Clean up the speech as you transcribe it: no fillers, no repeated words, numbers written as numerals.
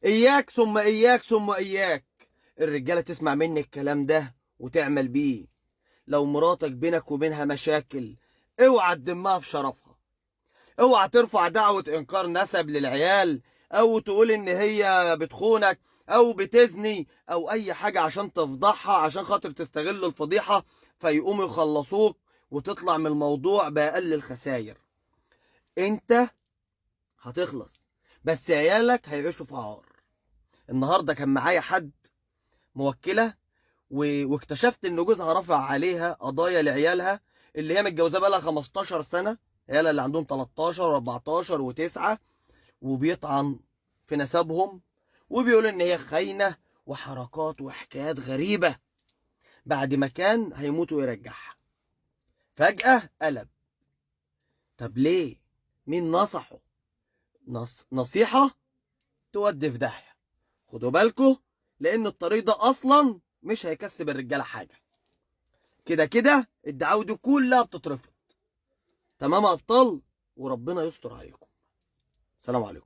اياك ثم اياك ثم اياك الرجالة تسمع مني الكلام ده وتعمل بيه. لو مراتك بينك وبينها مشاكل، اوعى تدمها في شرفها، اوعى ترفع دعوة انكار نسب للعيال، او تقول ان هي بتخونك او بتزني او اي حاجة عشان تفضحها، عشان خاطر تستغل الفضيحة فيقوموا يخلصوك وتطلع من الموضوع بأقل الخسائر. انت هتخلص، بس عيالك هيعيشوا في عار. النهارده كان معايا حد موكلة واكتشفت ان جوزها رفع عليها قضايا لعيالها اللي هي متجوزاه بقالها 15 سنة، عيالها اللي عندهم 13 و14 و9، وبيطعن في نسبهم وبيقول ان هي خاينة وحركات وحكايات غريبة. بعد ما كان هيموت ويرجعها فجأة قلب. طب ليه؟ مين نصحه؟ نصيحة تودي في داهية. خدوا بالكم، لأن الطريق ده أصلا مش هيكسب الرجالة حاجة. كده كده الدعاوى دي كلها بتترفض. تمام يا أبطال، وربنا يستر عليكم. سلام عليكم.